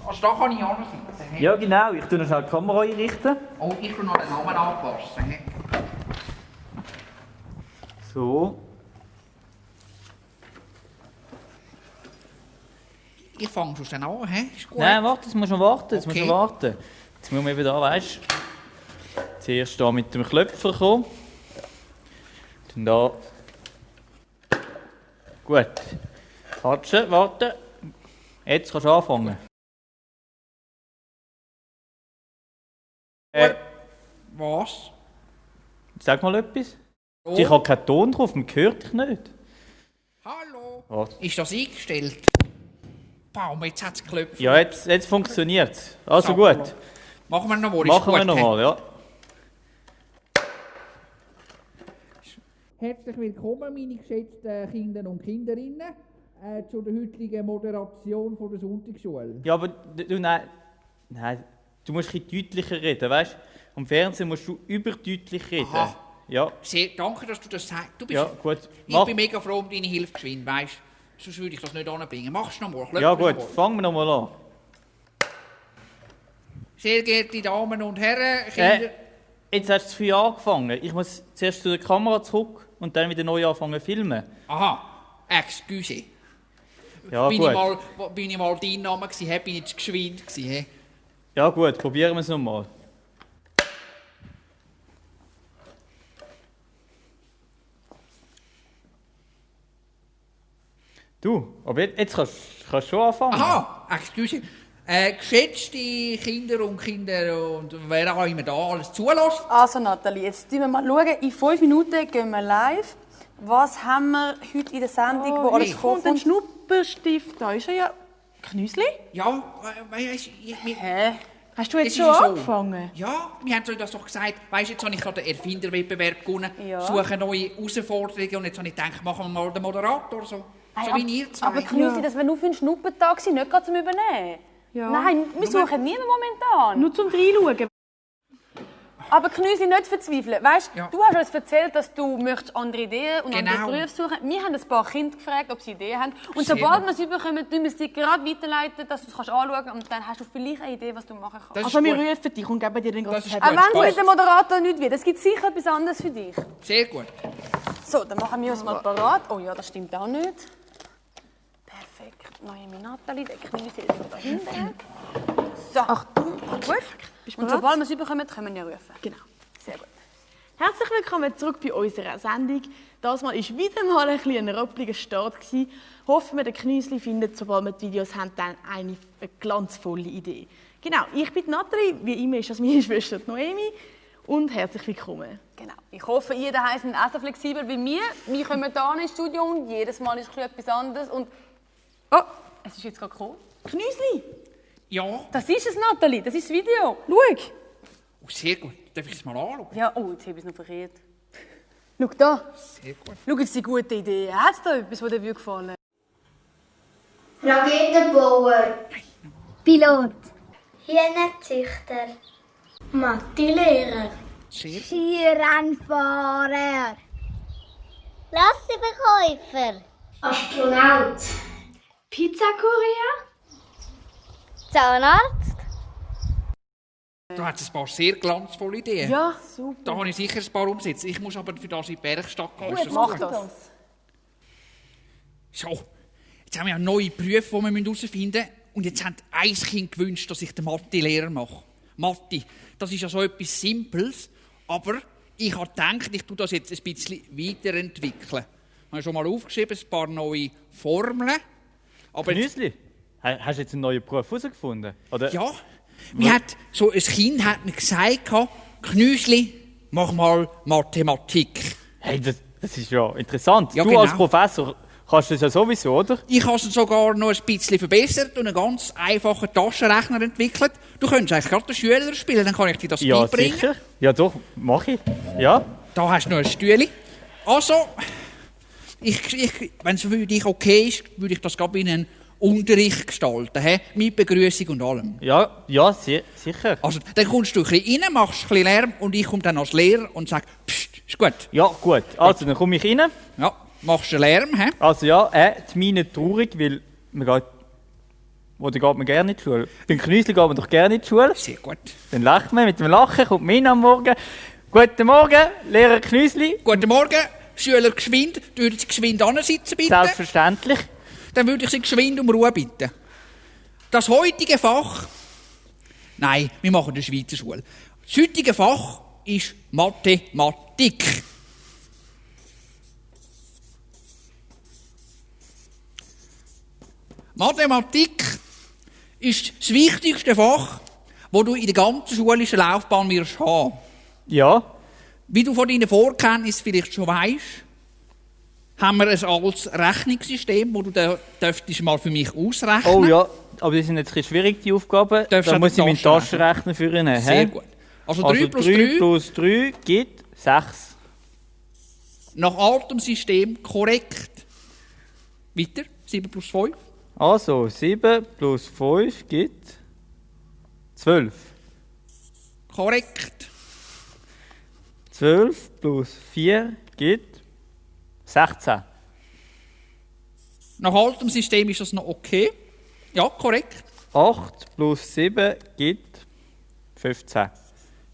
Also da kann ich auch noch sitzen. Ja, genau. Ich tue noch schnell die Kamera einrichten. Oh, ich tue noch den Namen anpassen. So. Ich fange schon dann an, hä? Ist gut. Nein, warte, jetzt musst du noch warten. Jetzt Okay. musst du noch warten. Jetzt müssen wir eben da, weißt du, zuerst hier mit dem Klöpfer kommen. Dann da. Gut. Warte. Jetzt kannst du anfangen. Was? Sag mal etwas. Oh. Ich habe keinen Ton drauf, man hört dich nicht. Hallo? Warte. Ist das eingestellt? Baum, jetzt hat es geklopft. Ja, jetzt funktioniert es. Also So, gut. Machen wir noch mal. Machen wir nochmal, ja. Herzlich willkommen, meine geschätzten Kinder und Kinderinnen, zu der heutigen Moderation von der Sonntagsschule. Ja, aber nein, du musst ein bisschen deutlicher reden, weißt du? Am Fernsehen musst du überdeutlich reden. Aha. Ja, Sehr, danke, dass du das sagst. Du bist, ja, gut. ich bin mega froh um deine Hilfe geschwind, weißt du? Sonst würde ich das nicht anbringen. Mach's noch mal. Ja klopf noch gut, mal. fangen wir nochmal an. Sehr geehrte Damen und Herren, Kinder... Jetzt hast du zu früh angefangen. Ich muss zuerst zu der Kamera zurück und dann wieder neu anfangen zu filmen. Aha, excuse. Ja, bin, gut. bin ich mal dein Name gewesen, bin ich zu geschwind gewesen, he? Ja gut, probieren wir es nochmal. Du, aber jetzt kannst du schon anfangen. Aha, excuse. Geschätzte Kinder und wer auch immer da alles zulässt. Also Nathalie, jetzt schauen wir mal. In 5 Minuten gehen wir live. Was haben wir heute in der Sendung, wo alles hey, vorkommt? Und ein Schnupperstift, da ist er ja. Knüsli? Ja, Hä? Hast du Es jetzt ist schon so. angefangen? Ja, wir haben das doch gesagt. Weißt du, jetzt habe ich gerade den Erfinderwettbewerb gewonnen, Ja. suche neue Herausforderungen und jetzt habe ich gedacht, machen wir mal den Moderator so. So wie ihr zwei. Aber Knüsli, das wäre nur für einen Schnuppentag sein, nicht gerade zum Übernehmen. Ja. Nein, wir suchen niemanden momentan. Nur zum Reinschauen. Aber Knüsli, nicht verzweifeln. Weißt, Ja. du hast uns erzählt, dass du möchtest andere Ideen und Genau. andere Berufe suchen. Wir haben ein paar Kinder gefragt, ob sie Ideen haben. Und Sehr sobald gut. wir sie bekommen, tun wir sie gerade weiterleiten, dass du es anschauen kannst. Und dann hast du vielleicht eine Idee, was du machen kannst. Das Also ist wir gut. rufen dich und geben dir den Das ganzen ist Happy. Auch gut. wenn es Spaß. mit dem Moderator nicht wird. Es gibt sicher etwas anderes für dich. Sehr gut. So, dann machen wir uns mal parat. Oh ja, das stimmt auch nicht. Perfekt. Neue Nathalie, der Knüsli ist da hinten. So. Achtung, gut. Bist du Und bereit? sobald wir sie bekommen, können wir ja rufen. Genau. Sehr gut. Herzlich willkommen zurück bei unserer Sendung. Das Mal war wieder mal ein bisschen ein ruppeliger Start. Hoffen wir, der Knüsli findet, sobald wir die Videos haben, dann eine glanzvolle Idee. Genau, ich bin Nathalie, wie immer ist das meine Schwester Noemi. Und herzlich willkommen. Genau. Ich hoffe, ihr daheim seid auch so flexibel wie wir. Wir kommen hier ins Studio und jedes Mal ist etwas anderes. Und oh, es ist jetzt gerade gekommen. Knüsli, Ja, Das ist es, Nathalie. Das ist das Video. schau. oh, sehr gut. Darf ich es mal anschauen? Ja, oh, jetzt habe ich es noch verkehrt. Schau da. Sehr gut. Schau jetzt die gute Idee. Hat es da etwas, das dir gefallen Raketenbauer, Pilot, Hühnerzüchter, Mathelehrer, Sehr gut. Skirennfahrer, Lasseverkäufer, Astronaut, Pizzakurier, Zahnarzt, Du hast ein paar sehr glanzvolle Ideen. Ja, super. Da habe ich sicher ein paar umsetzen. Ich muss aber für das in die Werkstatt gehen. Ist Gut, das mach gut? das. So, jetzt haben wir ja neue Berufe, die wir herausfinden müssen. Und jetzt hat ein Kind gewünscht, dass ich den Mathe-Lehrer mache. Mathe, das ist ja so etwas Simples. Aber ich habe gedacht, ich tue das jetzt ein bisschen weiterentwickeln. Ich habe schon mal aufgeschrieben, ein paar neue Formeln. Aber jetzt, Knüsli, hast du jetzt einen neuen Beruf herausgefunden? Oder? ja, so ein Kind hat mir gesagt, Knüsli, mach mal Mathematik. Hey, das ist ja interessant. Ja, du genau. als Professor kannst das ja sowieso, oder? Ich habe es sogar noch ein bisschen verbessert und einen ganz einfachen Taschenrechner entwickelt. Du könntest eigentlich gerade den Schüler spielen, dann kann ich dir das Ja, beibringen. sicher. Ja, doch, mach ich. Ja. Da hast du noch ein Stühle. Also, wenn es für dich okay ist, würde ich das gerade in einen Unterricht gestalten, mit Begrüßung und allem. Ja, sicher. Also, dann kommst du ein bisschen rein, machst ein bisschen Lärm und ich komme dann als Lehrer und sage, pst, ist gut. Ja, gut. Also, dann komme ich rein. Ja, machst du Lärm, Also ja, die Mine traurig, weil man geht Oder geht man gerne in die Schule? Beim Knüsli geht man doch gerne in die Schule. Sehr gut. Dann lacht man. Mit dem Lachen kommt man am Morgen. Guten Morgen, Lehrer Knüsli. Guten Morgen, Schüler geschwind. Würden Sie geschwind ansitzen, bitte? Selbstverständlich. Dann würde ich Sie geschwind um Ruhe bitten. Das heutige Fach... Nein, wir machen die Schweizer Schule. Das heutige Fach ist Mathematik. Mathematik ist das wichtigste Fach, das du in der ganzen schulischen Laufbahn wirst haben. Ja. Wie du von deinen Vorkenntnissen vielleicht schon weißt, haben wir ein altes Rechnungssystem, das du dürftest mal für mich ausrechnen. Oh ja, aber die sind jetzt ein bisschen schwierig, die Aufgaben. Darfst Da du muss ich auch meinen den Taschenrechner Taschenrechner für ihn nehmen. Sehr gut. Also 3 plus 3 plus 3 gibt 6. nach altem System korrekt. Weiter, 7 plus 5. Also 7 plus 5 gibt 12. Korrekt. 12 plus 4 gibt 16. Nach altem System ist das noch okay. Ja, korrekt. 8 plus 7 gibt 15.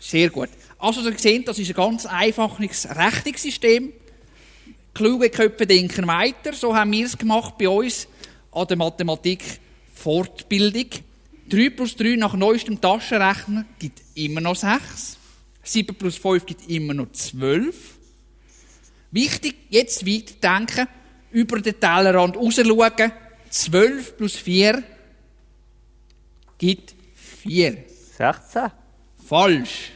Sehr gut. Also, Sie sehen, das ist ein ganz einfaches Rechnungssystem. Kluge Köpfe denken weiter. So haben wir es gemacht bei uns an der Mathematik-Fortbildung. 3 plus 3 nach neuestem Taschenrechner gibt immer noch 6. 7 plus 5 gibt immer noch 12. Wichtig, jetzt weiterdenken, über den Tellerrand rausschauen. 12 plus 4 gibt 4. 16. Falsch.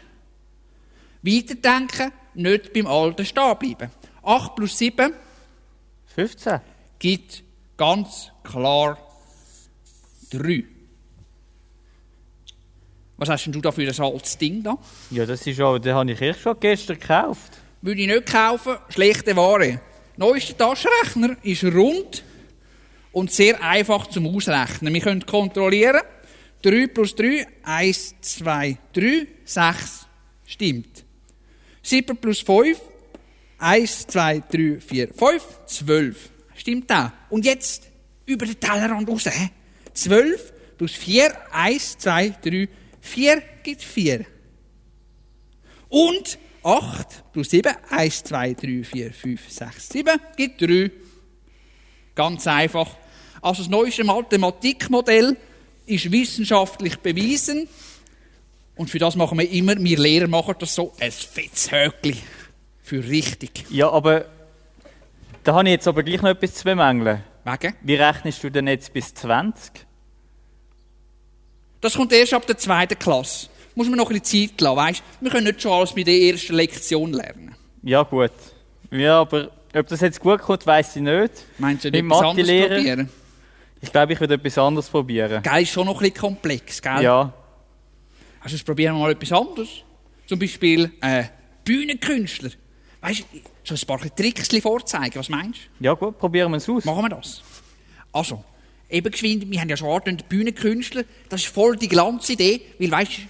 Weiterdenken, nicht beim Alten stehen bleiben. 8 plus 7 15. gibt ganz klar 3. Was hast denn du da für ein altes Ding da? Ja, das ist auch, den habe ich erst schon gestern gekauft. Würde ich nicht kaufen, schlechte Ware. Neuester Taschenrechner ist rund und sehr einfach zum Ausrechnen. Wir können kontrollieren, 3 plus 3, 1, 2, 3, 6, stimmt. 7 plus 5, 1, 2, 3, 4, 5, 12. Stimmt auch. Und jetzt über den Tellerrand raus. 12 plus 4, 1, 2, 3, 4 gibt 4. Und 8 plus 7, 1, 2, 3, 4, 5, 6, 7 gibt 3. Ganz einfach. Also das neueste Mathematikmodell ist wissenschaftlich bewiesen. Und für das machen wir immer, wir Lehrer machen das so, ein fettes Höckli für richtig. Ja, aber da habe ich jetzt aber gleich noch etwas zu bemängeln. Wegen? Wie rechnest du denn jetzt bis 20? Das kommt erst ab der 2. Klasse. Muss man noch ein bisschen Zeit lassen, weißt? Wir können nicht schon alles bei der ersten Lektion lernen. Ja, gut. Ja, aber ob das jetzt gut kommt, weiss ich nicht. Meinst du, Mit nicht etwas anderes Mathelehrer? probieren? Ich glaube, ich würde etwas anderes probieren. Gell, ist schon noch ein bisschen komplex, gell? Ja. Also jetzt probieren wir mal etwas anderes. Zum Beispiel Bühnenkünstler. Weißt du, so ein paar Tricks vorzeigen, was meinst du? Ja gut, probieren wir es aus. Machen wir das. Also, eben geschwind, wir haben ja schon angehört, Bühnenkünstler, das ist voll die Glanzidee, weil weißt du,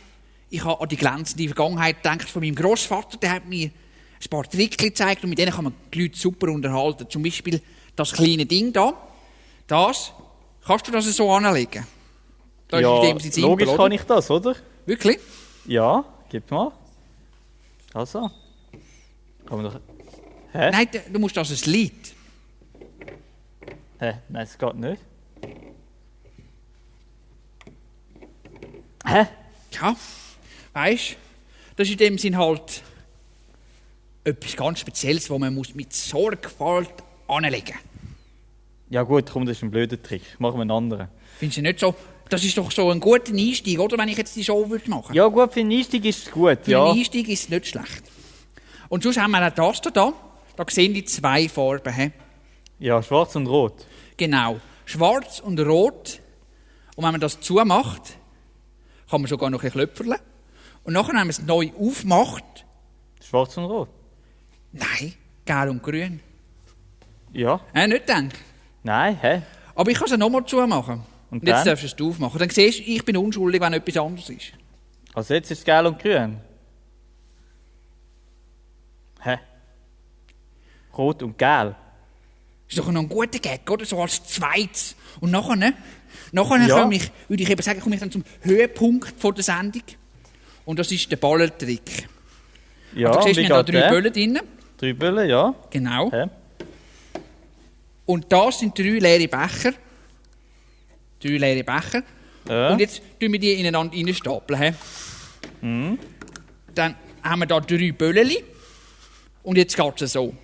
ich habe an die glänzende Vergangenheit gedacht von meinem Grossvater, der hat mir ein paar Tricks gezeigt und mit denen kann man die Leute super unterhalten. Zum Beispiel das kleine Ding da, das, kannst du das so anlegen? Das ja, ist in dem Sinne logisch simpel, kann oder? ich das, oder? Wirklich? Ja, gib mal. Also. Kann man doch... Hä? Nein, du musst das ein Lied. Hä? Nein, es geht nicht. Hä? Ja, weißt du, das ist in dem Sinn halt etwas ganz Spezielles, das man mit Sorgfalt anlegen muss. Ja gut, komm, das ist ein blöder Trick. Machen wir einen anderen. Findest du nicht so? Das ist doch so ein guter Einstieg, oder? Wenn ich jetzt die Show machen würde. Ja gut, für den Einstieg ist es gut, Für ja. einen Einstieg ist es nicht schlecht. Und sonst haben wir auch das hier. Da sehen die zwei Farben. He? Ja, schwarz und rot. Genau. Schwarz und rot. Und wenn man das zumacht, kann man sogar noch ein Klöpferle. Und nachher, wenn man es neu aufmacht, Schwarz und rot. nein, gelb und grün. Ja. Nicht denken. Nein, hä? Aber ich kann es nochmal zumachen. Und jetzt dann? darfst du es aufmachen. Dann siehst du, ich bin unschuldig, wenn etwas anderes ist. Also jetzt ist es gelb und grün. Hä? Rot und gelb. Ist doch noch ein guter Gag, oder? So als zweites. Und nachher, ne? Nachher Ja. würde ich eben sagen, komme ich dann zum Höhepunkt von der Sendung. Und das ist der Ballertrick. Ja, Du siehst, wie wir haben da geht 3 der? Böllen drin. 3 Böllen, ja. Genau. Okay. Und das sind 3 leere Becher. 3 leere Becher. Ja. Und jetzt tun wir die ineinander reinstapeln. He? Dann haben wir da 3 Böllen. Und jetzt geht es so.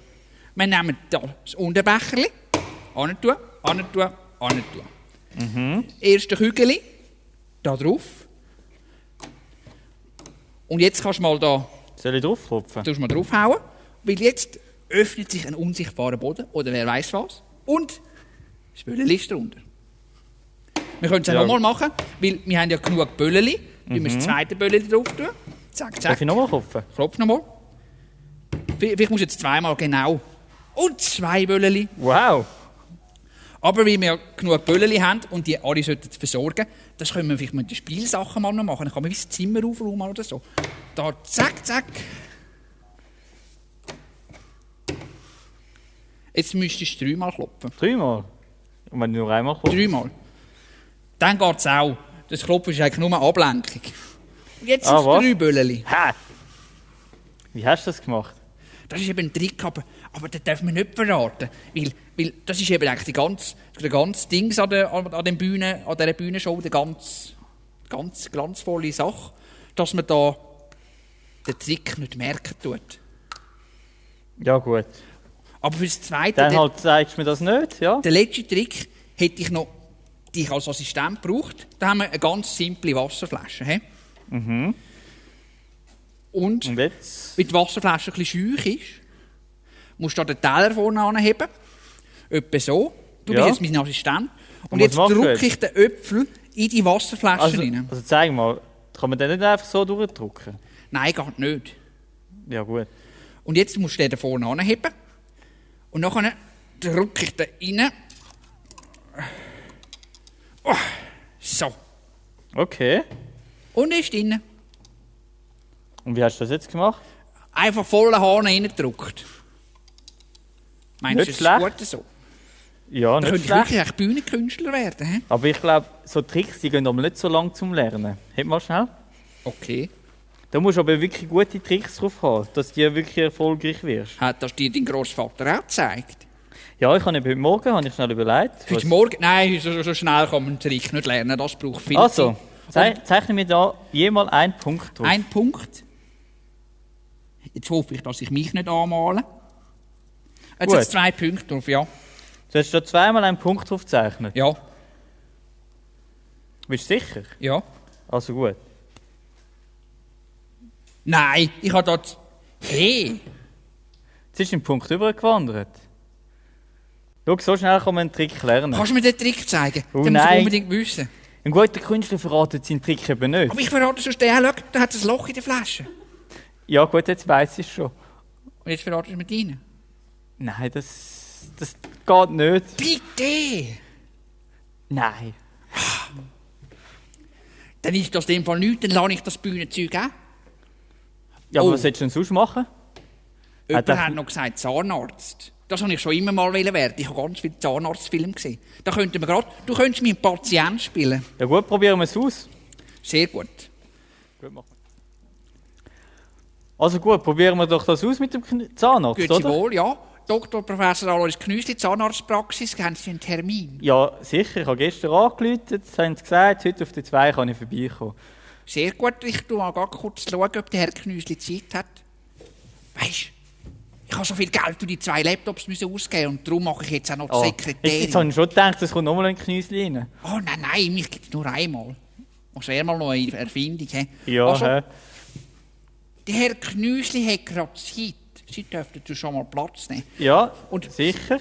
Wir nehmen da das Unterbecherli. Antun, antun, antun. Erste Kügel. Da drauf. Und jetzt kannst du mal da Soll ich draufklopfen? draufhauen. Weil jetzt öffnet sich ein unsichtbarer Boden. Oder wer weiß was. Und das Böllchen ist drunter. Wir können es Ja. auch nochmal machen, weil wir haben ja genug Böllchen. Wir müssen das zweite Böllchen drauf tun. Zack, Darf zack. ich nochmal klopfen? Klopf nochmal. Vielleicht muss jetzt zweimal genau. Und 2 Böllchen. Wow! Aber weil wir ja genug Böllchen haben und die alle sollten versorgen, das können wir vielleicht mit den Spielsachen mal noch machen. Dann kann man wie das Zimmer aufräumen oder so. Da, zack, zack. Jetzt müsstest du 3-mal klopfen. 3-mal? Und wenn ich nur einmal klopfe? 3-mal. Dann geht es auch. Das Klopfen ist eigentlich nur eine Ablenkung. Und jetzt Ah, sind es was? 3 Böllchen. Hä? Wie hast du das gemacht? Das ist eben ein Trick, aber das dürfen wir nicht verraten. Weil das ist eben eigentlich der ganze Dings an dieser Bühnenshow, die ganz glanzvolle Sache, dass man da den Trick nicht merken tut. Ja gut. Aber für das Zweite, Dann halt zeigst du mir das nicht, ja? der letzte Trick, hätte ich noch, die ich als Assistent gebraucht. Da haben wir eine ganz simple Wasserflasche. He? Und Und jetzt? weil die Wasserflasche ein bisschen scheuch ist, musst du da den Teller vorne anheben. Etwa so. Du Ja. bist jetzt mein Assistent. Und Und jetzt was machst du drücke ich den Äpfel in die Wasserflasche Also, rein. also zeig mal, kann man den nicht einfach so durchdrücken? Nein, geht nicht. Ja gut. Und jetzt musst du den da vorne anheben. Und nachher drücke ich den rein. Oh, so. Okay. Und er ist drin. Und wie hast du das jetzt gemacht? Einfach voller Hahn reingedrückt. Meinst du, Nicht das schlecht. ist gut so? Ja, Da nicht könnte ich schlecht. wirklich echt Bühnenkünstler werden. He? Aber ich glaube, so Tricks die gehen aber nicht so lange zum Lernen. Heb mal schnell. Okay. Da musst du aber wirklich gute Tricks drauf haben, dass du wirklich erfolgreich wirst. Hat das dir dein Großvater auch gezeigt? Ja, ich habe heute Morgen habe ich schnell überlegt. Heute Morgen? Nein, so schnell kann man einen Trick nicht lernen. Das braucht viel Also, Zeit. zeichne mir da jemals einen Punkt drauf. Ein Punkt. Jetzt hoffe ich, dass ich mich nicht anmale. Jetzt Gut. hat es 2 Punkte drauf, ja. Du hast da zweimal einen Punkt drauf gezeichnet. Ja, Bist du sicher? ja. Also gut. Nein, ich habe dort... Hey! Jetzt ist ein Punkt übergewandert. Schau, so schnell kann man einen Trick lernen. Kannst du mir den Trick zeigen? Oh, Den muss ich nein. unbedingt wissen. Ein guter Künstler verratet seinen Trick eben nicht. Aber ich verrate sonst den. Schau, da hat es ein Loch in der Flasche. Ja gut, jetzt weiss ich es schon. Und jetzt verratest du mit ihnen. Nein, das geht nicht. Bitte! Nein. Dann ist das in dem Fall nichts, dann lasse ich das Bühnenzeug auch. Ja, aber Oh. was sollst du denn sonst machen? Jemand das- hat noch gesagt, Zahnarzt. Das wollte ich schon immer mal werden. Ich habe ganz viele Zahnarztfilme gesehen. Da könnten wir gerade... Du könntest meinen Patient spielen. Ja gut, probieren wir es aus. Sehr gut. Gut machen. Also gut, probieren wir doch das aus mit dem Zahnarzt, Gut, oder? wohl, ja. Dr. Professor Alois Knüsli, Zahnarztpraxis, haben Sie einen Termin? Ja, sicher. Ich habe gestern angerufen, jetzt haben sie gesagt, heute auf die 2 kann ich vorbeikommen. Sehr gut, ich schaue mal ganz kurz schauen, ob der Herr Knüsli Zeit hat. Weisst, ich habe so viel Geld für die 2 Laptops müssen ausgeben und darum mache ich jetzt auch noch die Ah, Sekretärin. jetzt habe ich schon gedacht, es kommt nochmal ein Knäuschen rein. Oh nein, mich gibt es nur einmal. Das wäre mal noch eine Erfindung. He? Ja, Also, hä? der Herr Knüsli hat gerade Zeit. Sie dürften schon mal Platz nehmen. Ja, Und- sicher.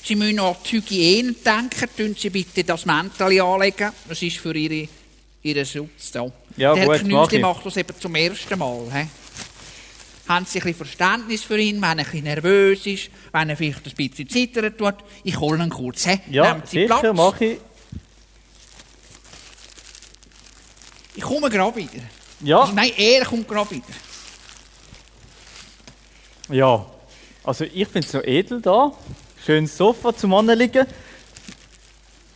Sie müssen noch an die Hygiene denken. Tun Sie bitte das Mäntel anlegen. Das ist für Ihren Schutz da. Ja, der gut, Herr mach Knüsli ich. macht das eben zum ersten Mal. He? Haben Sie ein bisschen Verständnis für ihn, wenn er ein bisschen nervös ist, wenn er vielleicht ein bisschen zittern tut? Ich hole ihn kurz. He? Ja, Nehmen Sie sicher, Platz. mache ich. Ich komme gerade wieder. Ja, Also, nein, er kommt gerade wieder. ja. Also ich finde es so edel da. Schönes Sofa zum Anliegen.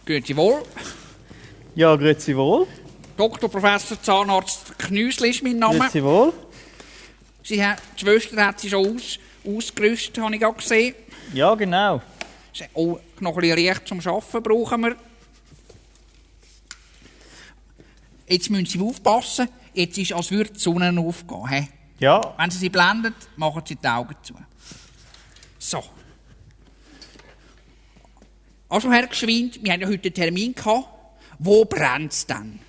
Gehen Sie wohl. Ja, grüezi wohl. Dr. Professor Zahnarzt Knüsli ist mein Name. Grüezi wohl. Die Schwester hat sie schon ausgerüstet, habe ich gerade gesehen. Ja, genau. Oh, noch ein bisschen Licht zum Arbeiten brauchen wir. Jetzt müssen Sie aufpassen. Jetzt ist es, als würde die Sonne aufgehen. He? Ja. Wenn Sie sie blendet, machen Sie die Augen zu. So. Also, Herr Geschwind, wir haben ja heute einen Termin gehabt. Wo brennt es denn?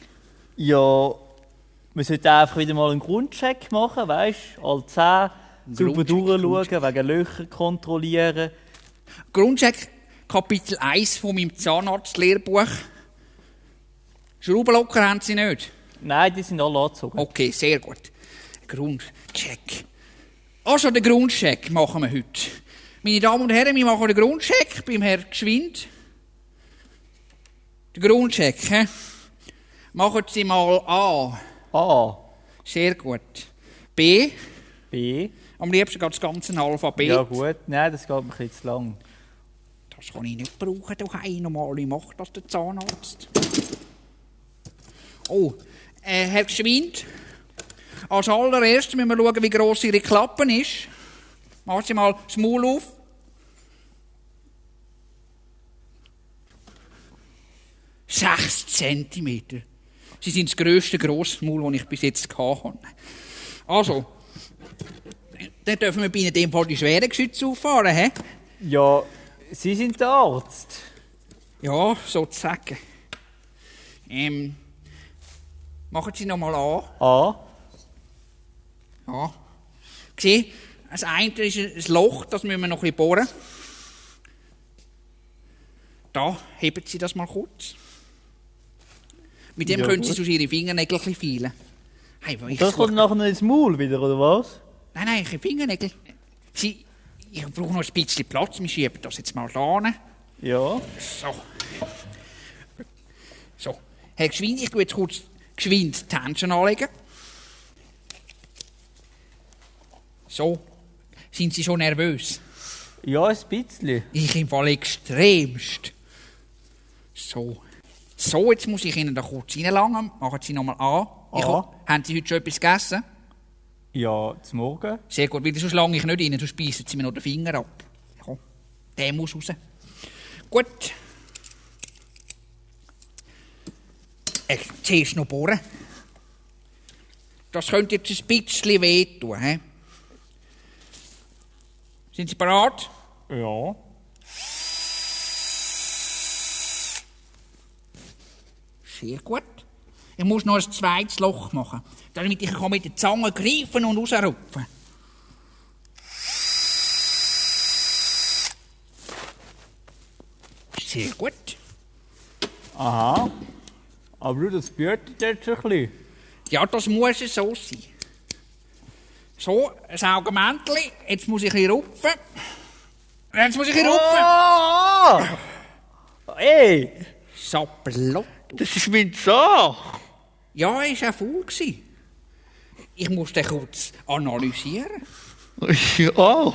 Ja, wir sollten einfach wieder mal einen Grundcheck machen, weißt du? Alle 10 sauber durchschauen, wegen Löcher kontrollieren. Grundcheck, Kapitel 1 von meinem Zahnarztlehrbuch. Schraubenlocker haben Sie nicht? Nein, die sind alle angezogen. Okay, sehr gut. Grundcheck. Also, den Grundcheck machen wir heute. Meine Damen und Herren, wir machen den Grundcheck beim Herrn Geschwind. Den Grundcheck, he? Machen Sie mal A. A. Sehr gut. B. B. Am liebsten geht das ganze Alphabet. Ja gut, nein, das geht mir ein bisschen zu lang. Das kann ich nicht brauchen, daheim. Normal macht das der Zahnarzt. Oh, Herr Geschwind, als allererstes müssen wir schauen, wie gross Ihre Klappe ist. Machen Sie mal das Maul auf. «6 Zentimeter. Sie sind das grösste Grossmaul, das ich bis jetzt hatte. Also, dann dürfen wir bei Ihnen in dem Fall die schweren Geschütze auffahren, hä? Ja, Sie sind der Arzt. Ja, sozusagen. Machen Sie noch mal an. A. Ja. Sieh, das eine ist ein Loch, das müssen wir noch ein bisschen bohren. Da, heben Sie das mal kurz. Mit dem Ja, können Sie gut. sonst Ihre Fingernägel ein bisschen feilen. Hey, Und das kommt nachher ins Maul wieder, oder was? Nein, Ihre Fingernägel. Ich brauche noch ein bisschen Platz, wir schieben das jetzt mal da hin. Ja. So. So. Herr Geschwind, ich tue jetzt kurz geschwind die Händchen anlegen. So. Sind Sie schon nervös? Ja, ein bisschen. Ich im Fall extremst. So. So, jetzt muss ich Ihnen da kurz reinlangen. Machen Sie nochmal an. Haben Sie heute schon etwas gegessen? Ja, zum Morgen. Sehr gut, weil sonst lange ich nicht rein, sonst beißen Sie mir noch den Finger ab. Ja, der muss raus. Gut. Zuerst noch bohren. Das könnte jetzt ein bisschen wehtun. He? Sind Sie bereit? Ja. Sehr gut. Ich muss noch ein zweites Loch machen, damit ich mit der Zange greifen und rausrupfen. Sehr gut. Aha. Aber du, das blutet jetzt ein bisschen. Ja, das muss so sein. So, ein Augenmäntchen. Jetzt muss ich ein bisschen rupfen. Jetzt muss ich ein bisschen rupfen. Oh! Ey! Sappelot. Das ist mein Zahn! Ja, er war auch faul. Ich muss den kurz analysieren. Ja!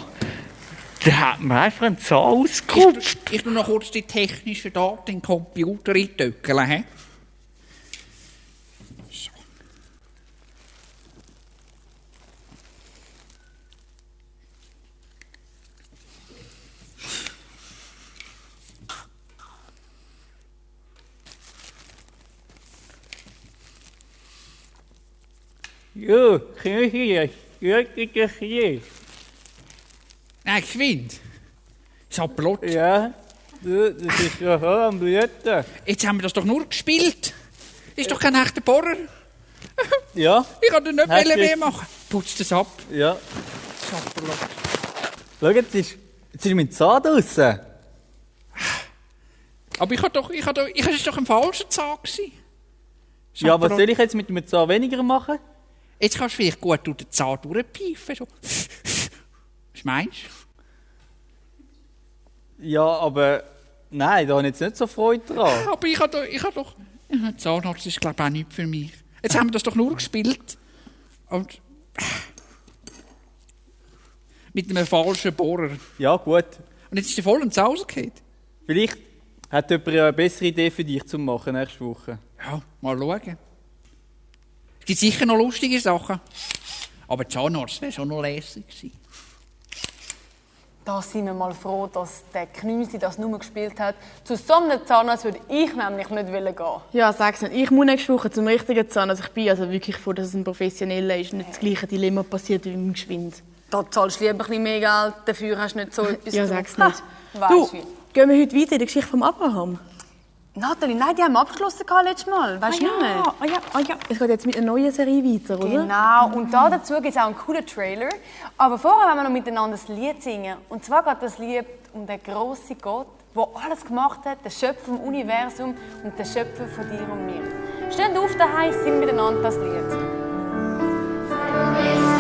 Der hat mir einfach einen Zahn ausgerupft. Ich tue noch kurz die technischen Daten in den Computer eintöckeln. He? So. Ja, hier. Ja. Nein, geschwind. Sappelot. Ja, das ist ja voll am Blüten. Jetzt haben wir das doch nur gespielt. Das ist doch kein echter Bohrer. Ja, Ich kann dir nicht Hast du mehr jetzt- machen. Putz das ab. ja. Sappelot. Schau, jetzt ist mein Zahn draussen. Aber es war doch ein falscher Zahn gewesen. Ja, was Sappelot. soll ich jetzt mit dem Zahn weniger machen? Jetzt kannst du vielleicht gut durch den Zahn durchpfeifen. So. Was meinst du? Ja, aber nein, da habe ich jetzt nicht so Freude dran. Aber ich habe doch... Ja, Zahnarzt ist, glaube ich, auch nicht für mich. Jetzt haben wir das doch nur gespielt. Und... Mit einem falschen Bohrer. Ja, gut. Und jetzt ist er voll ins Haus gefallen. Vielleicht hat jemand ja eine bessere Idee für dich zu machen nächste Woche. Ja, Ja, mal schauen. Es gibt sicher noch lustige Sachen. Aber Zahnarzt wäre schon noch lässig gewesen. Da sind wir mal froh, dass der Knüsi das nur gespielt hat. Zu so einem Zahnarzt würde ich nämlich nicht gehen. Ja, sag's nicht. Ich muss nächste Woche zum richtigen Zahnarzt. Ich bin also wirklich froh, dass es ein Professioneller ist und nicht das gleiche Dilemma passiert wie im Geschwind. Da zahlst du lieber ein bisschen mehr Geld, dafür hast du nicht so etwas. Ja, sag's nicht. Weißt Du, wie? gehen wir heute weiter in der Geschichte vom Abraham? Nathalie, nein, die haben wir abgeschlossen letztes Mal. Weißt du nicht mehr? ja. Es geht jetzt mit einer neuen Serie weiter, oder? Genau, und dazu gibt es auch einen coolen Trailer. Aber vorher wollen wir noch miteinander ein Lied singen. Und zwar geht das Lied um den grossen Gott, der alles gemacht hat, der Schöpfer vom Universum und der Schöpfer von dir und mir. Steht auf daheim, singen miteinander das Lied. Du bist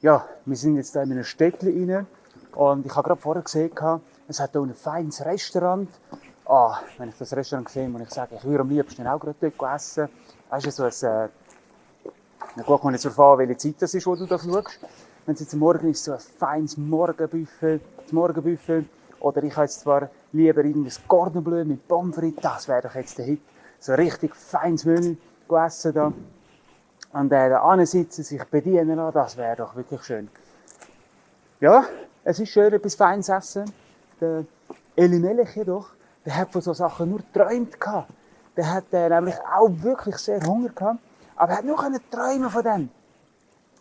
Ja, wir sind jetzt hier in einem Städtchen rein und ich habe gerade vorher gesehen, es hat hier ein feines Restaurant. Wenn ich das Restaurant sehe, muss ich sagen, ich würde am liebsten auch gerade dort essen. Weißt du, so ein, gut, kommt jetzt darauf an, welche Zeit das ist, wo du da schaust. Wenn es jetzt am Morgen ist, so ein feines Morgenbuffet, oder ich habe jetzt zwar lieber irgendein Cordon Bleu mit Pommes frites, das wäre doch jetzt der Hit. So ein richtig feines Menü essen da. Und da sitzen, sich bedienen lassen, das wäre doch wirklich schön. Ja, es ist schön, etwas Feines essen. Der Elimelech jedoch, der hat von solchen Sachen nur geträumt gehabt. Der hat nämlich auch wirklich sehr Hunger gehabt, aber er hat nur träumen von dem.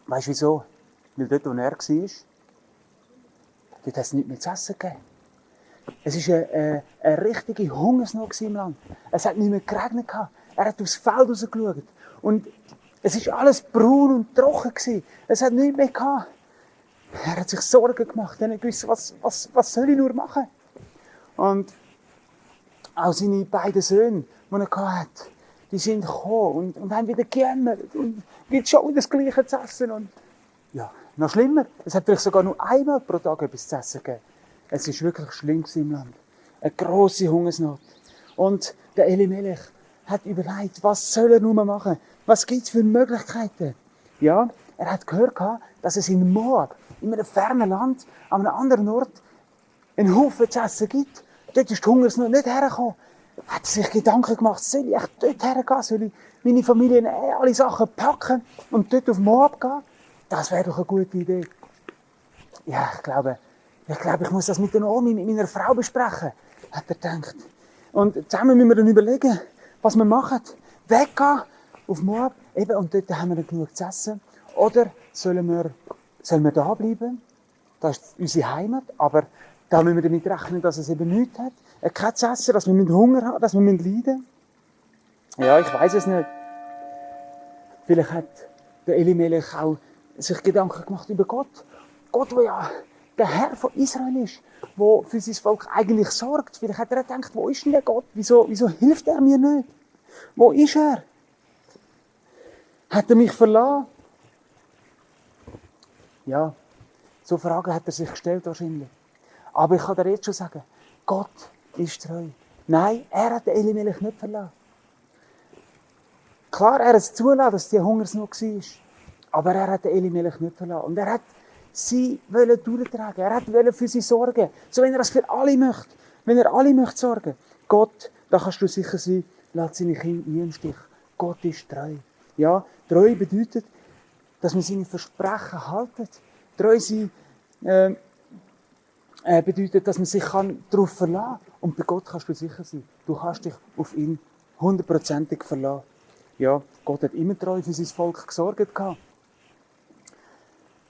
Weißt du wieso? Weil dort, wo er war, dort hat es nichts mehr zu essen gegeben. Es war eine richtige Hungersnot im Land. Es hat nicht mehr geregnet. Er hat aufs Feld rausgeschaut. Und es war alles braun und trocken. Es hat nichts mehr gehabt. Er hat sich Sorgen gemacht. Er hat gewusst, was soll ich nur machen? Und auch seine beiden Söhne, die er hatte, die sind gekommen und haben wieder gejammert. Und gibt schon das Gleiche zu essen. Und ja, noch schlimmer, es hat vielleicht sogar nur einmal pro Tag etwas zu essen gegeben. Es war wirklich schlimm im Land. Eine grosse Hungersnot. Und der Elimelech hat überlegt, was soll er nun machen? Was gibt es für Möglichkeiten? Ja, er hat gehört, dass es in Moab, in einem fernen Land, an einem anderen Ort, einen Haufen zu essen gibt. Dort ist die Hungersnot nicht hergekommen. Er hat sich Gedanken gemacht, soll ich echt dort hergehen? Soll ich meine Familie alle Sachen packen und dort auf Moab gehen? Das wäre doch eine gute Idee. Ja, ich glaube, ich muss das mit der Naomi, mit meiner Frau besprechen, hat er gedacht. Und zusammen müssen wir dann überlegen, was wir machen. Weggehen auf Moab, eben, und dort haben wir dann genug zu essen. Oder sollen wir da bleiben? Das ist unsere Heimat, aber da müssen wir damit rechnen, dass es eben nichts hat. Kein zu essen, dass wir Hunger haben, dass wir leiden müssen. Ja, ich weiß es nicht. Vielleicht hat der Elimelech auch sich Gedanken gemacht über Gott. Gott, der ja der Herr von Israel ist, der für sein Volk eigentlich sorgt. Vielleicht hat er gedacht, wo ist denn der Gott? Wieso hilft er mir nicht? Wo ist er? Hat er mich verlassen? Ja, so Fragen hat er sich gestellt wahrscheinlich. Aber ich kann dir jetzt schon sagen, Gott ist treu. Nein, er hat den Elimelech nicht verlassen. Klar, er hat es zulassen, dass die Hungersnot war. Aber er hat den Elimelech nicht verlassen. Und er hat sie durchtragen. Er wollte für sie sorgen. So, wenn er das für alle möchte. Wenn er alle möchte sorgen. Gott, da kannst du sicher sein, lässt seine Kinder nie im Stich. Gott ist treu. Ja, treu bedeutet, dass man seine Versprechen halten. Treu sein bedeutet, dass man sich darauf verlassen kann. Und bei Gott kannst du sicher sein. Du kannst dich auf ihn 100%ig verlassen. Ja, Gott hat immer treu für sein Volk gesorgt.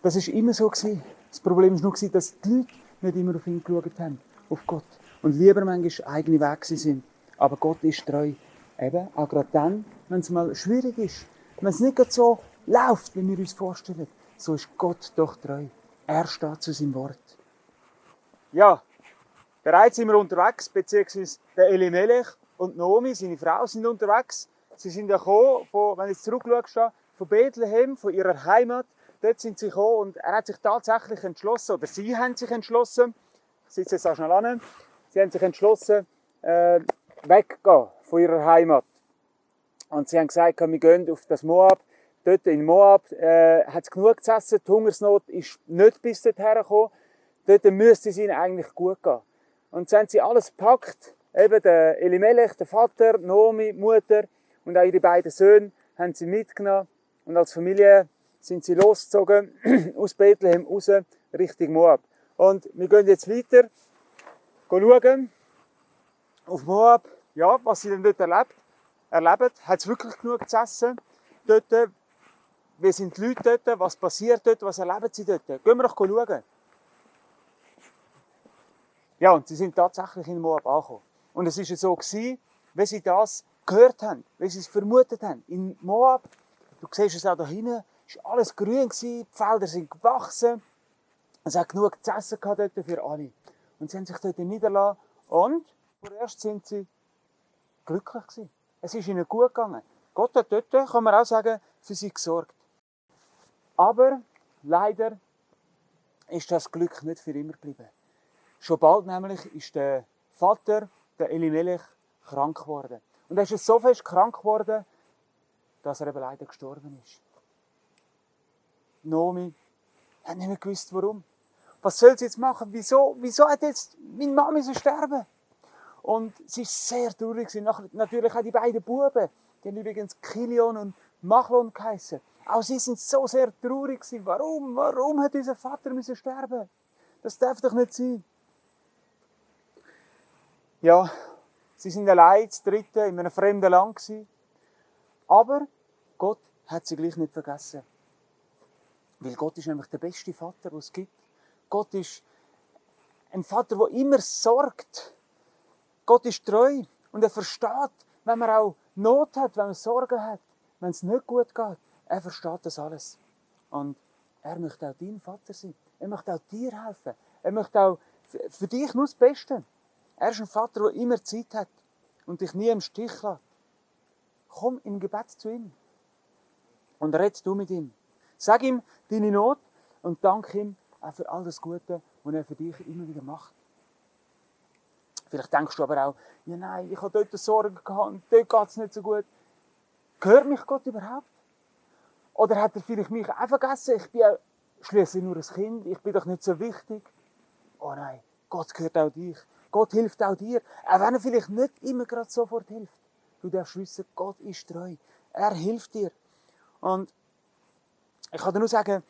Das war immer so. Das Problem war nur, dass die Leute nicht immer auf ihn geschaut haben, auf Gott. Und lieber manchmal eigene Wege sind. Aber Gott ist treu. Eben, auch gerade dann, wenn es mal schwierig ist. Wenn es nicht so läuft, wie wir uns vorstellen. So ist Gott doch treu. Er steht zu seinem Wort. Ja, bereits sind wir unterwegs, beziehungsweise der Elimelech und Naomi, seine Frau, sind unterwegs. Sie sind ja gekommen, wenn du jetzt zurückschaust, von Bethlehem, von ihrer Heimat. Dort sind sie gekommen und er hat sich tatsächlich entschlossen, oder sie haben sich entschlossen, ich sitze jetzt auch schnell an, sie haben sich entschlossen, weggehen von ihrer Heimat. Und sie haben gesagt, wir gehen auf das Moab. Dort in Moab hat es genug zu essen, die Hungersnot ist nicht bis dorthin gekommen. Dort müsste es ihnen eigentlich gut gehen. Und so haben sie alles gepackt, eben der Elimelech, der Vater, Naomi, die Mutter und auch ihre beiden Söhne haben sie mitgenommen. Und als Familie sind sie losgezogen aus Bethlehem raus Richtung Moab. Und wir gehen jetzt weiter, schauen auf Moab, ja, was sie denn dort erleben. Hat es wirklich genug zu essen dort? Wie sind die Leute dort? Was passiert dort? Was erleben sie dort? Gehen wir doch schauen. Ja, und sie sind tatsächlich in Moab angekommen. Und es war so, wie sie das gehört haben, wie sie es vermutet haben. In Moab, du siehst es auch da hinten, war alles grün, die Felder sind gewachsen. Es hat genug zu essen dort für alle. Und sie haben sich dort niedergelassen. Und vorerst sind sie glücklich gewesen. Es ist ihnen gut gegangen. Gott hat dort, kann man auch sagen, für sie gesorgt. Aber leider ist das Glück nicht für immer geblieben. Schon bald nämlich ist der Vater, der Elimelech, krank geworden. Und er ist so fest krank geworden, dass er eben leider gestorben ist. Naomi hat nicht mehr gewusst, warum. Was soll sie jetzt machen? Wieso hat jetzt meine Mama sterben? Und sie war sehr traurig. Natürlich auch die beiden Buben, die haben übrigens Kilion und Machlon geheissen. Auch sie sind so sehr traurig gewesen. Warum hat unser Vater sterben? Das darf doch nicht sein. Ja, sie sind allein, zu dritte, in einem fremden Land gewesen. Aber Gott hat sie gleich nicht vergessen. Weil Gott ist nämlich der beste Vater, den es gibt. Gott ist ein Vater, der immer sorgt. Gott ist treu und er versteht, wenn man auch Not hat, wenn man Sorgen hat, wenn es nicht gut geht. Er versteht das alles. Und er möchte auch dein Vater sein. Er möchte auch dir helfen. Er möchte auch für dich nur das Beste. Er ist ein Vater, der immer Zeit hat und dich nie im Stich lässt. Komm im Gebet zu ihm und red du mit ihm. Sag ihm deine Not und danke ihm auch für all das Gute, was er für dich immer wieder macht. Vielleicht denkst du aber auch, ja nein, ich habe dort Sorgen gehabt und dort geht es nicht so gut. Hört mich Gott überhaupt? Oder hat er vielleicht mich auch vergessen? Ich bin ja schliesslich nur ein Kind, ich bin doch nicht so wichtig. Oh nein, Gott hört auch dich. Gott hilft auch dir, auch wenn er vielleicht nicht immer gerade sofort hilft. Du darfst wissen, Gott ist treu. Er hilft dir. Und ich kann dir nur sagen,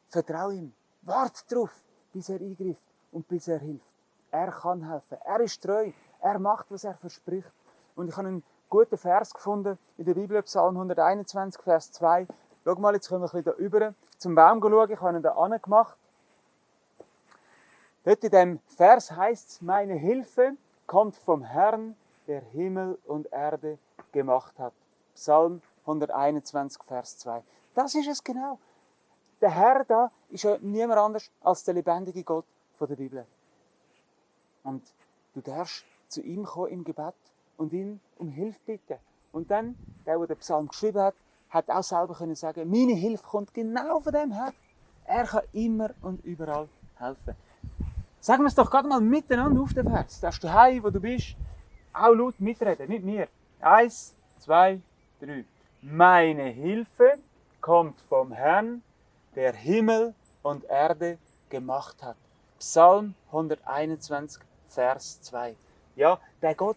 vertraue ihm. Warte darauf, bis er eingreift und bis er hilft. Er kann helfen. Er ist treu. Er macht, was er verspricht. Und ich habe einen guten Vers gefunden in der Bibel, Psalm 121, Vers 2. Schau mal, jetzt können wir ein bisschen da rüber zum Baum schauen. Ich habe ihn da angemacht. Dort in diesem Vers heißt es, meine Hilfe kommt vom Herrn, der Himmel und Erde gemacht hat. Psalm 121, Vers 2. Das ist es genau. Der Herr da ist ja niemand anders als der lebendige Gott von der Bibel. Und du darfst zu ihm kommen im Gebet und ihn um Hilfe bitten. Und dann, der den Psalm geschrieben hat, hat auch selber können sagen, meine Hilfe kommt genau von dem her. Er kann immer und überall helfen. Sagen wir es doch gerade mal miteinander auf den Vers. Darfst du heim, wo du bist, auch laut mitreden, nicht mir. 1, 2, 3. Meine Hilfe kommt vom Herrn, der Himmel und Erde gemacht hat. Psalm 121, Vers 2. Ja, der Gott,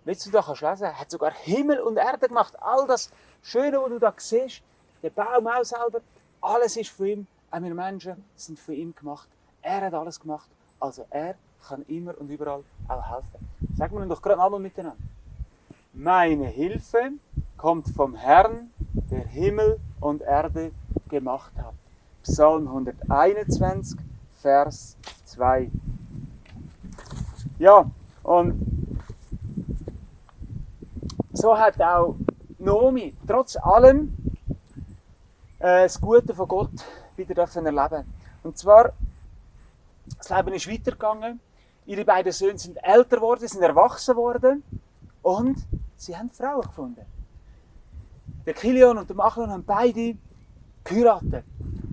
willst du da lesen, hat sogar Himmel und Erde gemacht. All das Schöne, was du da siehst, der Baum auch selber, alles ist von ihm. Auch wir Menschen sind von ihm gemacht. Er hat alles gemacht. Also er kann immer und überall auch helfen. Sagen wir doch gerade einmal miteinander. Meine Hilfe kommt vom Herrn, der Himmel und Erde gemacht hat. Psalm 121, Vers 2. Ja, und so hat auch Naomi trotz allem das Gute von Gott wieder erleben. Und zwar, das Leben ist weitergegangen. Ihre beiden Söhne sind älter geworden, sind erwachsen worden und sie haben Frauen gefunden. Der Kilion und der Machlon haben beide geheiratet.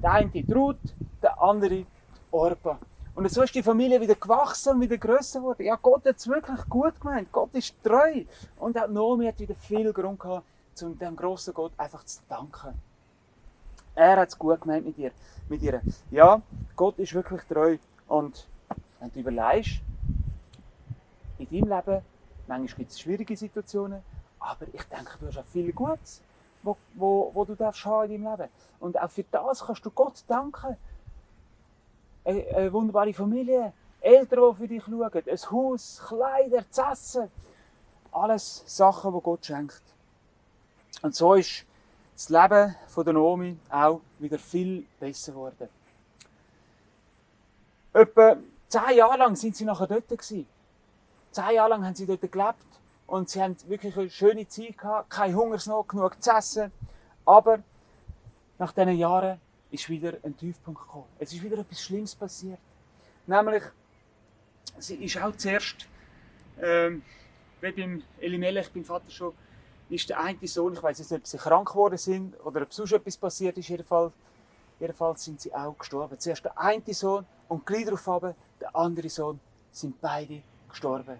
Der eine Ruth, der andere Orpa. Und so ist die Familie wieder gewachsen und wieder grösser geworden. Ja, Gott hat es wirklich gut gemeint. Gott ist treu. Und auch Naomi hat wieder viel Grund gehabt, um dem grossen Gott einfach zu danken. Er hat es gut gemeint mit ihr. Ja, Gott ist wirklich treu. Und wenn du überlegst, in deinem Leben, manchmal gibt es schwierige Situationen, aber ich denke, du hast auch viel Gutes, wo du darfst haben in deinem Leben. Und auch für das kannst du Gott danken. Eine wunderbare Familie, Eltern, die für dich schauen, ein Haus, Kleider, zu essen. Alles Sachen, die Gott schenkt. Und so ist das Leben von der Naomi auch wieder viel besser geworden. Etwa 10 Jahre lang sind sie nachher dort gewesen. 10 Jahre lang haben sie dort gelebt und sie haben wirklich eine schöne Zeit gehabt, keine Hungersnot, genug zu essen. Aber nach diesen Jahren ist wieder ein Tiefpunkt gekommen. Es ist wieder etwas Schlimmes passiert. Nämlich, sie ist auch zuerst, wie beim Elimelech, beim Vater schon, ist der eine Sohn, ich weiss nicht, ob sie krank geworden sind oder ob sonst etwas passiert ist, jedenfalls Jedenfalls sind sie auch gestorben. Zuerst der eine Sohn und gleich darauf der andere Sohn sind beide gestorben.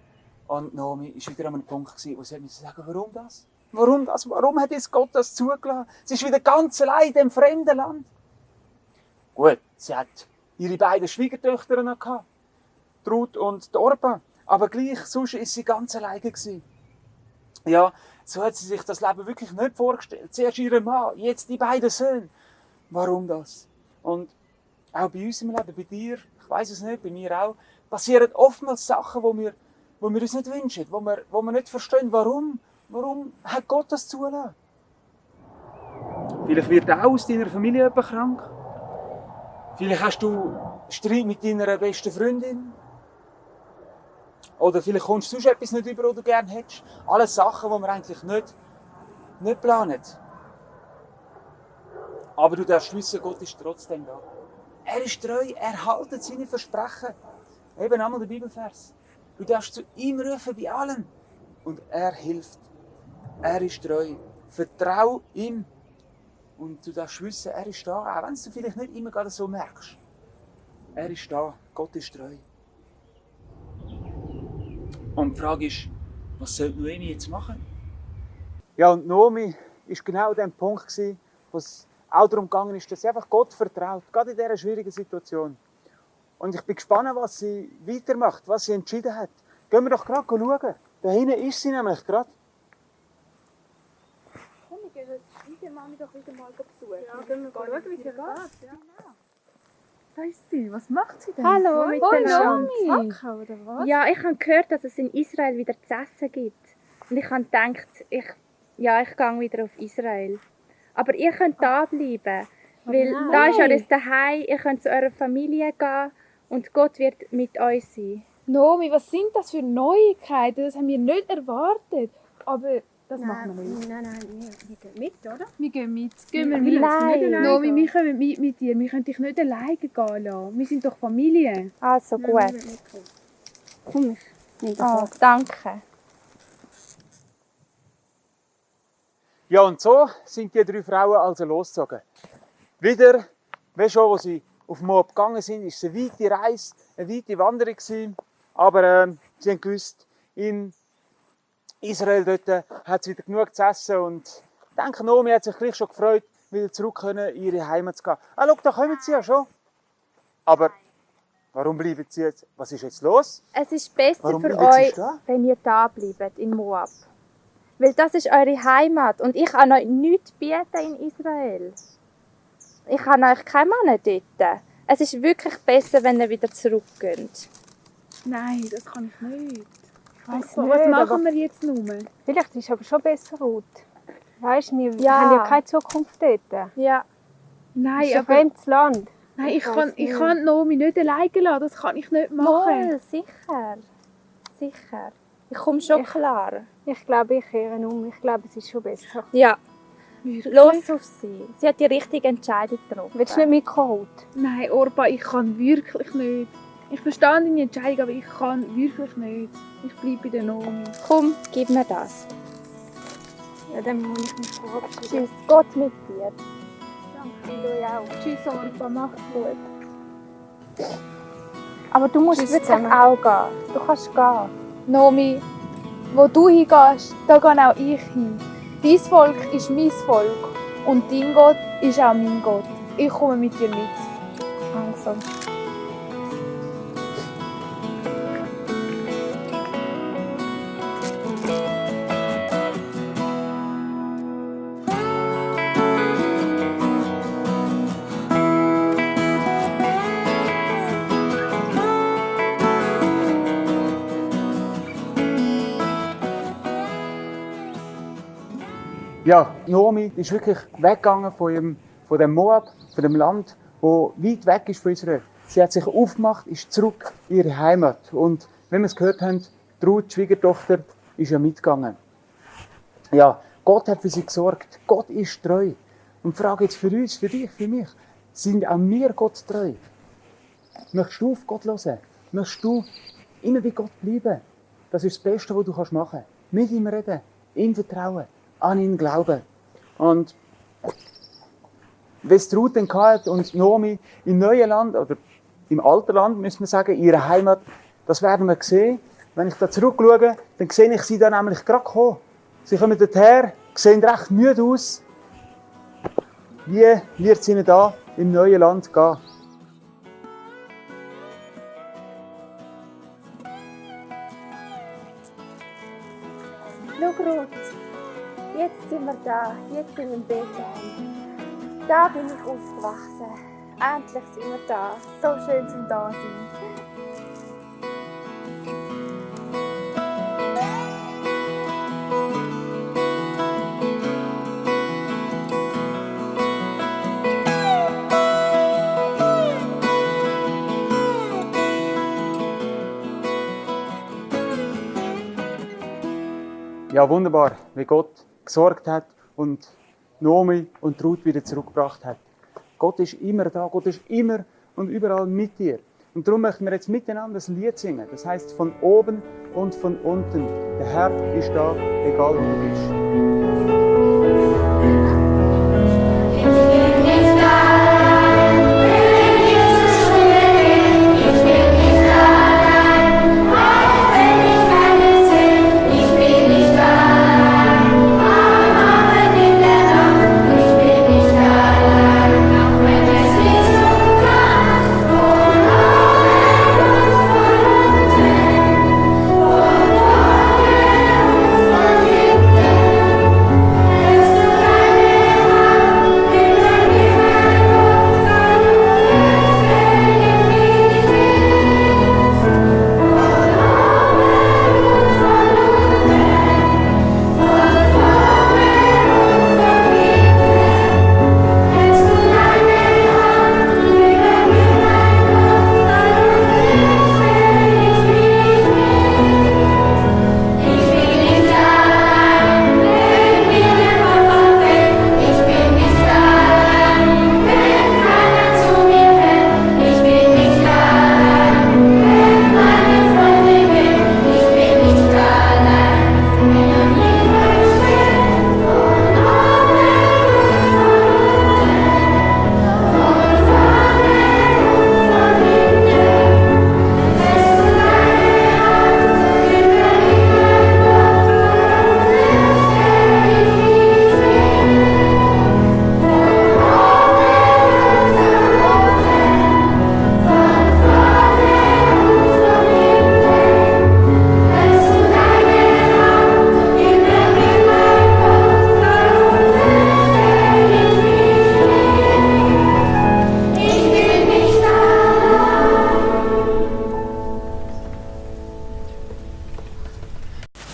Und Naomi war wieder an einem Punkt, wo sie sagen, warum das? Warum das? Warum hat jetzt Gott das zugelassen? Sie ist wieder ganz allein in dem fremden Land. Gut, sie hat ihre beiden Schwiegertöchter noch gehabt, Ruth und Orpa. Aber gleich, sonst war sie ganz alleine gewesen. Ja, so hat sie sich das Leben wirklich nicht vorgestellt. Zuerst ihr Mann, jetzt die beiden Söhne. Warum das? Und auch bei uns im Leben, bei dir, ich weiss es nicht, bei mir auch, passieren oftmals Sachen, die wir uns nicht wünschen, wo wir nicht verstehen, warum hat Gott das zugelassen. Vielleicht wird auch aus deiner Familie jemand krank. Vielleicht hast du Streit mit deiner besten Freundin. Oder vielleicht kommst du sonst etwas nicht über, was du gerne hättest. Alles Sachen, die wir eigentlich nicht planen. Aber du darfst wissen, Gott ist trotzdem da. Er ist treu, er hält seine Versprechen. Eben einmal der Bibelvers. Du darfst zu ihm rufen bei allem. Und er hilft. Er ist treu. Vertrau ihm. Und du darfst wissen, er ist da, auch wenn du es vielleicht nicht immer gerade so merkst. Er ist da. Gott ist treu. Und die Frage ist, was soll Noemi jetzt machen? Ja, und Naomi war genau an dem Punkt, wo es auch darum gegangen ist, dass sie einfach Gott vertraut, gerade in dieser schwierigen Situation. Und ich bin gespannt, was sie weitermacht, was sie entschieden hat. Gehen wir doch gerade schauen. Da hinten ist sie nämlich gerade. Komm, wir gehen heute Mami doch wieder mal besuchen. Ja, gehen wir schauen, wie es ihr geht. Ja. Da ist sie. Was macht sie denn? Hallo, miteinander. Zacken, oder was? Ja, ich habe gehört, dass es in Israel wieder zu essen gibt. Und ich habe gedacht, ich gehe wieder auf Israel. Aber ihr könnt da bleiben, weil da ist euer Daheim, ihr könnt zu eurer Familie gehen und Gott wird mit euch sein. Nomi, was sind das für Neuigkeiten? Das haben wir nicht erwartet. Aber das machen wir nicht. Nein, wir gehen mit, oder? Wir gehen mit. Gehen wir mit? Nein. Nomi, wir kommen mit dir. Wir können dich nicht alleine gehen lassen. Wir sind doch Familie. Also gut. Komm, ich nehme Oh, danke. Ja, und so sind die 3 Frauen also losgezogen. Wieder, wie schon, als sie auf Moab gegangen sind, war es eine weite Reise, eine weite Wanderung gewesen. Aber sie haben gewusst, in Israel dort hat es wieder genug zu essen. Und ich denke, Naomi hat sich gleich schon gefreut, wieder zurück in ihre Heimat zu gehen. Ah, schau, da kommen sie ja schon. Aber warum bleiben sie jetzt? Was ist jetzt los? Es ist besser Warum für bleiben Sie euch, stehen? wenn ihr da bleibt in Moab. Weil das ist eure Heimat und ich kann euch nichts bieten in Israel. Ich kann euch keinen Mann dort. Es ist wirklich besser, wenn ihr wieder zurückgeht. Nein, das kann ich nicht. weiss Was nicht, machen wir jetzt nur? Vielleicht ist es aber schon besser, Ruth. Weißt du, wir Ja. haben ja keine Zukunft dort. Ja. Es Nein, ist ein aber fremdes Land. nein, ich weiss kann Nomi nicht alleine lassen. Das kann ich nicht machen. Mal, sicher. Sicher. Ich komme schon klar. Ich glaube, ich kehre um. Ich glaube, es ist schon besser. Ja, Wirklich? los auf sie. Sie hat die richtige Entscheidung getroffen. Willst du nicht mitkommen, Ruth? Nein, Orba, ich kann wirklich nicht. Ich verstehe deine Entscheidung, aber ich kann wirklich nicht. Ich bleibe bei der Nomi. Komm, gib mir das. Ja, dann muss ich mich verabschieden. Tschüss, Gott mit dir. Danke, du auch. Tschüss, Orba, mach's gut. Aber du musst Tschüss wirklich zusammen. auch gehen. Du kannst gehen. Nomi, wo du hingehst, da gehe auch ich hin. Dein Volk ist mein Volk und dein Gott ist auch mein Gott. Ich komme mit dir mit. Also. Ja, Naomi ist wirklich weggegangen von dem Moab, von dem Land, wo weit weg ist von Israel. Sie hat sich aufgemacht, ist zurück in ihre Heimat. Und wenn wir es gehört haben, die Ruth, die Schwiegertochter, ist ja mitgegangen. Ja, Gott hat für sie gesorgt. Gott ist treu. Und die Frage jetzt für uns, für dich, für mich, sind auch wir Gott treu? Möchtest du auf Gott hören? Möchtest du immer bei Gott bleiben? Das ist das Beste, was du machen kannst. Mit ihm reden, ihm vertrauen, an ihn glauben. Und wie es Ruth dann hatte und Naomi im neuen Land, oder im alten Land, müssen wir sagen, ihre Heimat, das werden wir sehen. Wenn ich da zurückschaue, dann sehe ich sie da nämlich gerade kommen. Sie kommen dorthin, sehen recht müde aus. Wie wird es ihnen da im neuen Land gehen? Schau, Ruth, jetzt sind wir da, jetzt sind wir in Bethlehem. Da bin ich aufgewachsen. Endlich sind wir da. So schön zum da sein. Ja, wunderbar, wie Gott gesorgt hat und Naomi und Ruth wieder zurückgebracht hat. Gott ist immer da, Gott ist immer und überall mit dir. Und darum möchten wir jetzt miteinander das Lied singen. Das heißt von oben und von unten. Der Herr ist da, egal wo du bist.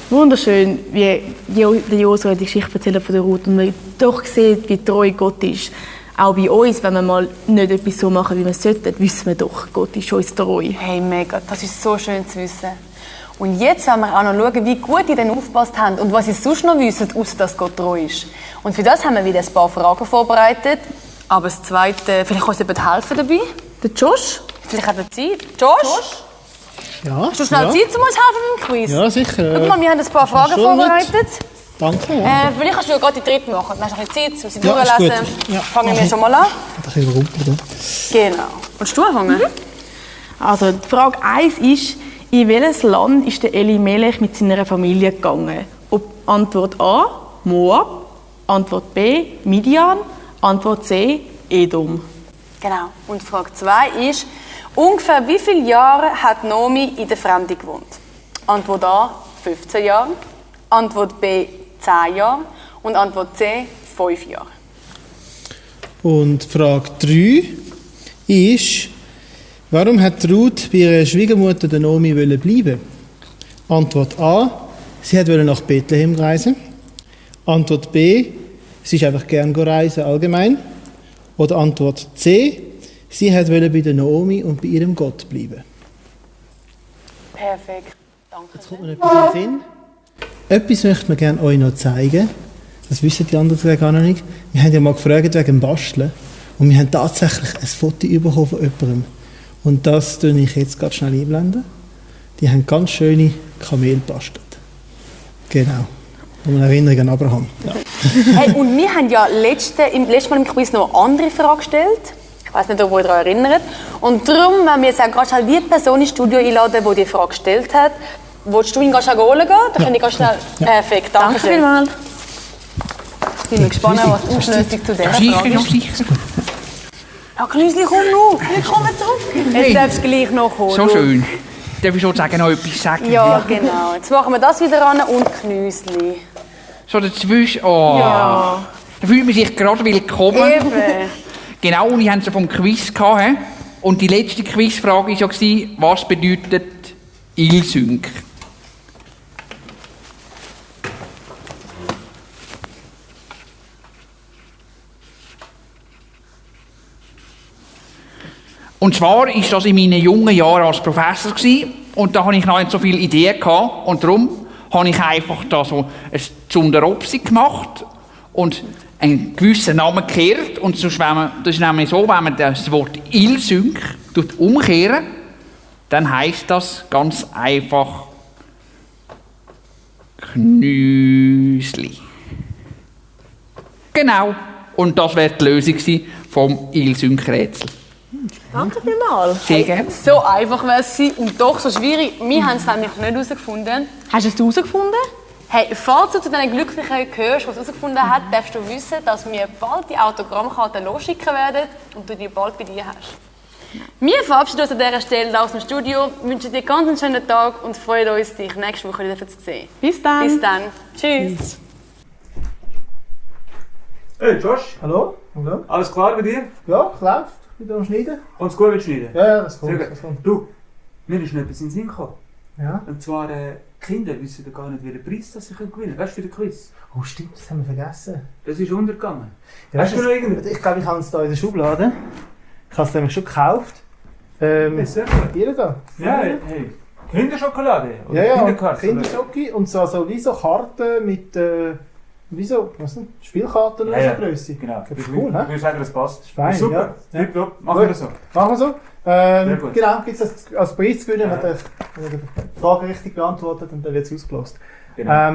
Wunderschön, wie der Josua die Geschichte erzählt von der Ruth und man doch sieht, wie treu Gott ist. Auch bei uns, wenn wir mal nicht etwas so machen, wie wir es sollten, wissen wir doch, Gott ist uns treu. Hey, mega, das ist so schön zu wissen. Und jetzt wollen wir auch noch schauen, wie gut die denn aufgepasst haben und was sie sonst noch wissen, außer dass Gott treu ist. Und für das haben wir wieder ein paar Fragen vorbereitet. Aber das Zweite, vielleicht kann uns jemand helfen dabei? Der Josh? Vielleicht hat er Zeit. Josh? Ja. Hast du schnell Zeit, um uns helfen beim Quiz? Ja, sicher. Guck mal, wir haben ein paar Fragen vorbereitet. Danke. Ja. Vielleicht kannst du ja gerade die dritte machen. Dann hast du ein bisschen Zeit, um sie Ja, ist durchlesen. gut. Ja, Fangen wir mach schon mal an. Ein bisschen überrumpelt. Genau. Willst du anfangen? Also, die Frage 1 ist, in welches Land ist der Elimelech mit seiner Familie gegangen? Antwort A, Moab. Antwort B, Midian. Antwort C, Edom. Genau. Und Frage 2 ist, ungefähr wie viele Jahre hat Naomi in der Fremde gewohnt? Antwort A, 15 Jahre. Antwort B, 10 Jahre. Und Antwort C, 5 Jahre. Und Frage 3 ist, warum hat Ruth bei ihrer Schwiegermutter der Naomi bleiben? Antwort A, sie wollte nach Bethlehem reisen. Antwort B, sie ist einfach gern reisen allgemein. Oder Antwort C, sie wollte bei der Naomi und bei ihrem Gott bleiben. Perfekt. Danke. Jetzt kommt mir etwas in den Sinn. Etwas möchte man gerne euch noch zeigen. Das wissen die anderen zwei gar noch nicht. Wir haben ja mal gefragt wegen dem Basteln. Und wir haben tatsächlich ein Foto bekommen von jemandem. Und das tue ich jetzt ganz schnell einblenden. Die haben ganz schöne Kamele gebastelt. Genau. eine Erinnerung an Abraham. Ja. Hey, und wir haben ja im letzten Mal im Quiz noch eine andere Frage gestellt. Ich weiss nicht, ob ihr euch daran erinnert. Und darum wollen wir jetzt auch gerade schnell die Person ins Studio einladen, die die Frage gestellt hat. Willst du ihn schnell holen gehen? Dann können wir schnell... Perfekt, danke vielmals. Ich bin gespannt, was die Auflösung zu dieser Frage ist. Ja, Knüsli, komm noch. Wir kommen zurück. Jetzt darfst du gleich noch holen. So schön. Darf ich sozusagen noch etwas sagen? Ja, genau. Jetzt machen wir das wieder an und Knüsli. So dazwischen. Oh. Ja. Da fühlt man sich gerade willkommen. Eben. Genau, und ich hatte es vom Quiz gehabt. He? Und die letzte Quizfrage war ja, was bedeutet Ilsync? Und zwar war das in meinen jungen Jahren als Professor und da hatte ich noch nicht so viele Ideen gehabt und darum habe ich einfach da so ein Zunderopsi gemacht und einen gewissen Namen gekehrt. Und sonst, das ist nämlich so, wenn man das Wort Ilsync umkehren, dann heisst das ganz einfach Knüsli. Genau. Und das wäre die Lösung vom Ilsync-Rätsel. Danke vielmals. Sehr gerne. So einfach wäre es und doch so schwierig. Wir haben es nämlich nicht herausgefunden. Hast du es herausgefunden? Hey, falls du zu den Glücklichen gehörst, die es herausgefunden hat, darfst du wissen, dass wir bald die Autogrammkarte losschicken werden und du die bald bei dir hast. Wir verabschieden uns an dieser Stelle aus dem Studio, wünschen dir ganz einen schönen Tag und freuen uns, dich nächste Woche wieder zu sehen. Bis dann. Bis dann. Tschüss. Hey Josh, Hallo? Hallo? alles klar bei dir? Ja, es läuft. Wieder am Schneiden. Kommt's gut mit Schneiden? Ja, das kommt. Sehr gut. Das kommt. Du, mir ist noch etwas in den Sinn gekommen. Ja? Und zwar, die Kinder wissen ja gar nicht, welchen Preis das sie gewinnen können. Weißt du, für den Quiz? Oh stimmt, das haben wir vergessen. Das ist untergegangen. Ja, Hast du noch irgendwas? Ich glaube, ich habe es hier in der Schublade. Ich habe es nämlich schon gekauft. Ist sehr gut. Ihr da? Ja, hey. Kinderschokolade? Oder Ja, Kinderkarten? Kinderschoki und so wie so Karten mit wie so, was denn? Spielkarten oder so Größe. Genau. Das ist cool, hä? Ich würde sagen, das passt. Das ist fein, Super. ja. Tipptopp. Machen wir so. Machen wir so. Sehr gut. Genau, gibt es als Preis zu gewinnen, wenn ihr die Frage richtig beantwortet und dann wird es ausgelost. Genau.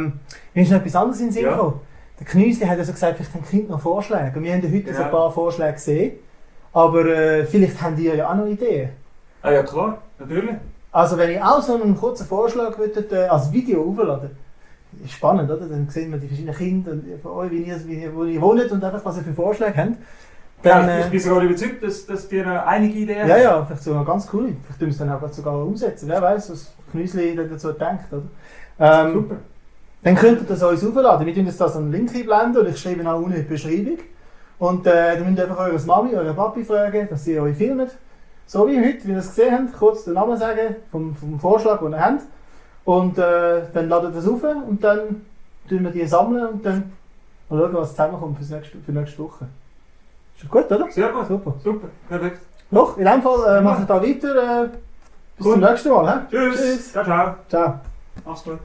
Mir ist noch etwas anderes in den Sinn Ja. gekommen. Der Knüsli hat ja so gesagt, vielleicht haben die Kinder noch Vorschläge. Und wir haben ja heute so Genau. ein paar Vorschläge gesehen. Aber vielleicht habt ihr ja auch noch Ideen. Ah ja, klar. Natürlich. Also wenn ich auch so einen kurzen Vorschlag würdet, als Video aufladen, ist spannend, oder? Dann sehen wir die verschiedenen Kinder von euch, wo ihr wohnt und einfach, was ihr für Vorschläge habt. Dann, Ich bin sogar überzeugt, dass dir noch einige Ideen ja, ja, vielleicht sogar ganz cool. Vielleicht tun wir es dann auch sogar umsetzen. Wer weiß, was Knüsli dazu denkt, oder? Super. Dann könnt ihr das uns aufladen. Wir tun jetzt da so einen Link einblenden und ich schreibe auch unten in die Beschreibung. Und dann müsst ihr einfach eure Mami, eure Papi fragen, dass sie euch filmt. So wie heute, wie ihr es gesehen habt, kurz den Namen sagen vom Vorschlag, den ihr habt. Und dann ladet ihr das auf und dann tun wir die sammeln und dann mal schauen, was zusammenkommt für nächste Woche. Ist gut, oder? Sehr gut. Super. Super. Perfekt. Noch, in dem Fall mache ich da weiter. Bis zum nächsten Mal. He? Tschüss. Ciao, ciao. Ciao. Mach's gut.